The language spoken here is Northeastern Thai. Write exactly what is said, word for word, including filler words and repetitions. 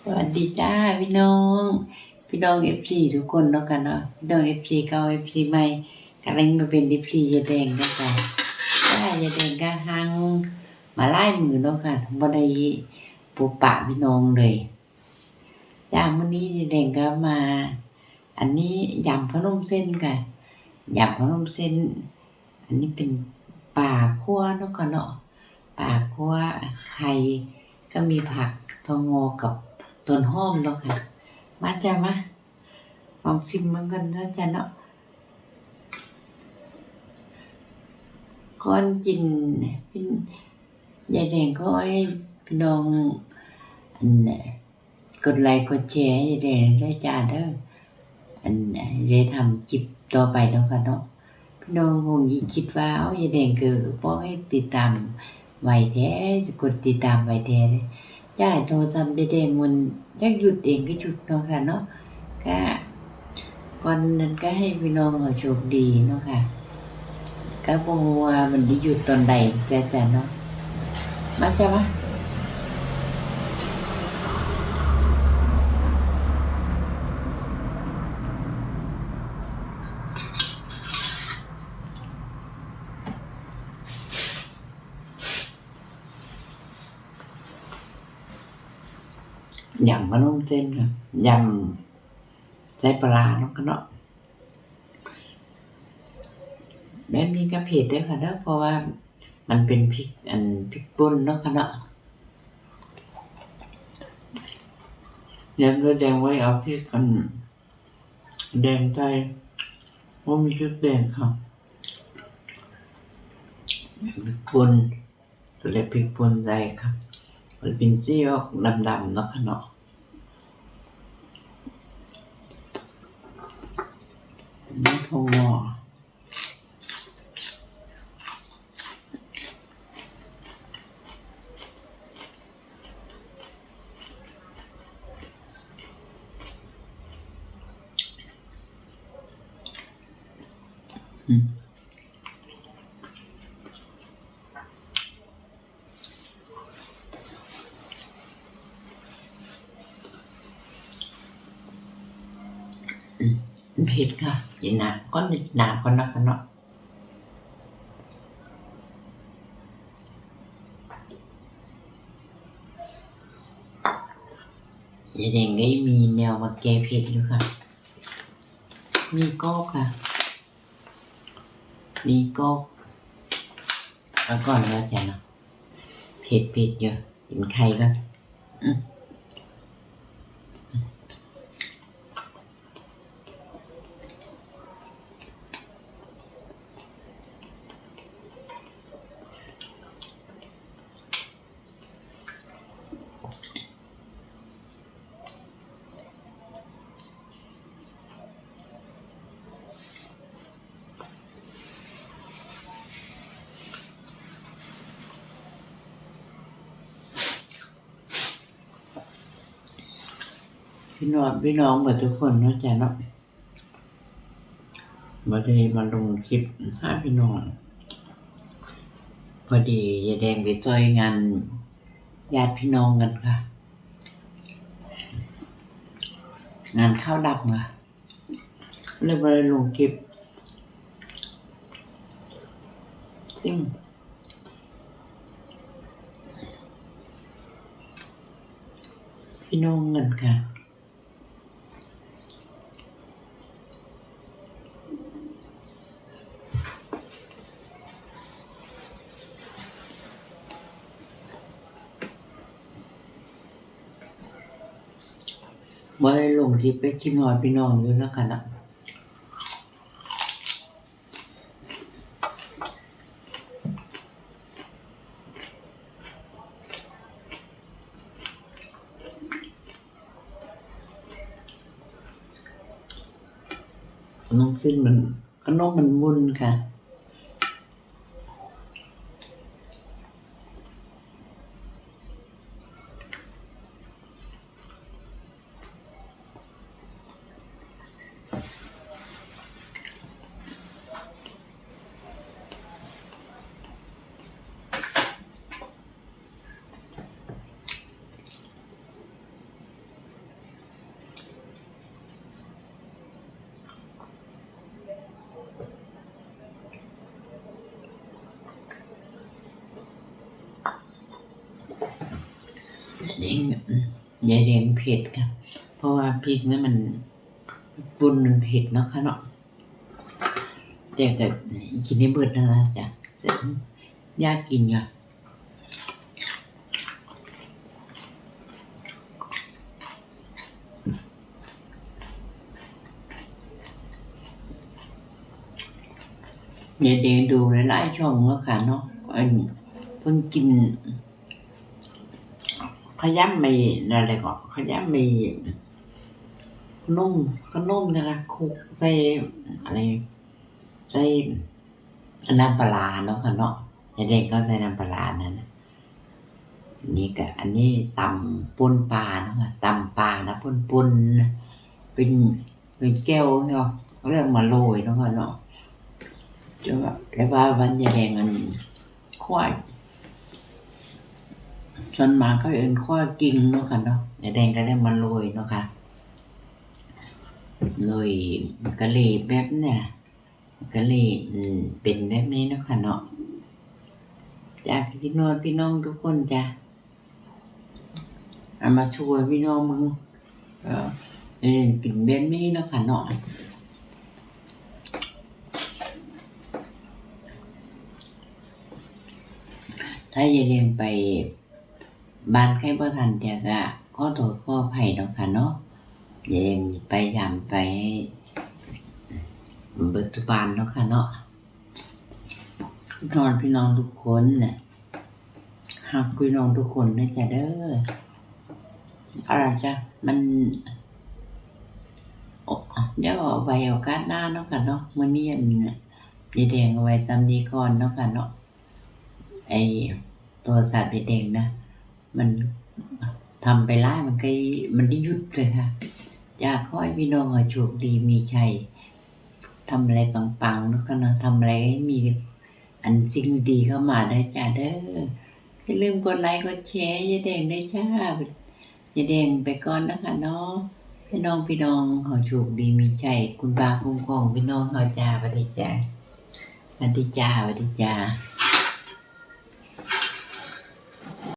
สวัสดีจ้าพี่น้อง พี่น้องเอฟซีทุกคนเนาะค่ะเนาะ พี่น้องเอฟซีเก่า เอฟซีใหม่ กำลังมาเป็นเอฟซียายแดงเนาะค่ะ จ้ายายแดงก็ห่างมาหลายมื้อเนาะค่ะ บ่ได้พบปะพี่น้องเลย จ้า มื้อนี้ยายแดงก็มา อันนี้ยำขนมเส้นค่ะ ยำขนมเส้น อันนี้เป็นปลาคั่วเนาะค่ะเนาะ ปลาคั่วไข่ ก็มีผัก ถั่วงอกกับต้นหอมเนาะค่ะ มาจ้ามา ลองชิมมันกันนะจ้าเนาะ ก่อนกิน พี่ ยายแดงก็ให้พี่น้อง อัน กดไลค์กดแชร์ให้ยายแดงด้วยจ้าเด้อ อัน ได้ทำคลิปต่อไปเนาะค่ะเนาะ พี่น้องคงสิคิดว่า เอ้า ยายแดงคือบ่ให้ติดตามไวแท้ กดติดตามไวแท้เลย จ้า โทรศัพท์ยายแดงมันจักหยุดเองก็หยุดเนาะค่ะเนาะ ก็ ก่อนนั้นก็ให้พี่น้องเขาโชคดีเนาะค่ะ ก็บ่ฮู้ว่ามันสิหยุดตอนใดจ้าจ้าเนาะ มาจ้ามา ยำขนมเส้นค่ะ ยำใส่ปลาร้าเนาะค่ะเนาะ แบบนี้ก็เผ็ดเด้อค่ะเด้อ เพราะว่ามันเป็นพริก อัน พริกป่นเนาะค่ะเนาะ ยายแดงไว้เอาพริก อัน แดงใส่ บ่มีพริกแดงค่ะ พริกป่น ก็เลยพริกป่นใส่ค่ะ มันเป็นสีออกดำๆเนาะค่ะเนาะ นี่ถั่วงอก อืม อืม เผ็ดค่ะ กินน้ำก่อน กินน้ำก่อนนะคะเนาะ ยายแดงก็ยังมีแนวมาแก้เผ็ดอยู่ค่ะ มีโก๊กค่ะ มีโก๊ก เอาก่อนแล้วจ้ะเนาะ เผ็ดๆอยู่ กินไข่ก่อน อืม พี่น้อง พี่น้องหมดทุกคนเนาะจ้ะเนาะ บ่ได้มาลงคลิปหาพี่น้อง พอดียายแดงไปซ่อยงานญาติพี่น้องกันค่ะ งานข้าวดำค่ะ เลยบ่ได้ลงคลิป ซึ่ง พี่น้องกันค่ะ บ่ได้ลงคลิปไปคิดฮอดพี่น้องอยู่เนาะค่ะเนาะ ขนมเส้นมัน ขนมมันมุ่นค่ะ ข ยายแดงเผ็ดค่ะ เพราะว่าพริกนี่มัน ป่นมันเผ็ดเนาะค่ะเนาะ แต่ก็กินได้เบิดนั่นล่ะจ้ะ อยากกินอยู่ ยายแดงดูหลายๆช่องเนาะค่ะเนาะ อัน เพิ่นกิน ขยำไอ้นั่นแหละก็ ขยำไอ้นม ขนมนะคะ คลุกใส่อะไร ใส่น้ำปลาร้าเนาะค่ะเนาะ ยายแดงก็ใส่น้ำปลาร้านั่นน่ะ นี่ก็ อันนี้ตำป่นปลาเนาะค่ะ ตำปลานะ ป่นๆนะ เป็น เป็นแก้วเนาะ เขาเรียกมาโรยเนาะค่ะเนาะ แต่ว่า แต่ว่าบ้านยายแดงอัน คั่ว ส่วนมากเขาเอิ้นคั่วกลิ้งเนาะค่ะเนาะ ยายแดงก็ได้มาโรยเนาะค่ะ โรยกะหรี่แบบเนี้ย กะหรี่ อืม เป็นแบบนี้เนาะค่ะเนาะ จ้ะ พี่น้อง พี่น้องทุกคนจ้ะ เอามาโชว์ให้พี่น้องเบิ่ง เอ่อ เออ กินแบบนี้เนาะค่ะเนาะ ถ้ายายแดงไปบ้านใครบ่ทันเทื่อก็ขอโทษขออภัยเนาะค่ะเนาะ ยายแดงไปยามไปเบิดทุกบ้านเนาะค่ะเนาะ นอนพี่น้องทุกคนน่ะ ฮักพี่น้องทุกคนนะจ๊ะเด้อ เอาล่ะจ้ะ มัน โอ้ เดี๋ยวเอาไว้โอกาสหน้าเนาะค่ะเนาะ มื้อนี้อัน ยายแดงเอาไว้ส่ำนี้ก่อนเนาะค่ะเนาะ ไอ้โทรศัพท์ยายแดงนะ มันทำไปหลาย มันก็ มันได้หยุดเลยค่ะ อยากขอให้พี่น้องอะโชคดีมีชัย ทำอะไรปังๆเนาะค่ะเนาะ ทำอะไรให้มีอันสิ่งดีเข้ามาได้จ้าเด้อ อย่าลืมกดไลค์กดแชร์ยายแดงด้วยจ้า ยายแดงไปก่อนนะคะเนาะ พี่น้อง พี่น้องเขาโชคดีมีชัย คุณพระคุ้มครองพี่น้องเขาจ้า สวัสดีจ้า สวัสดีจ้า สวัสดีจ้า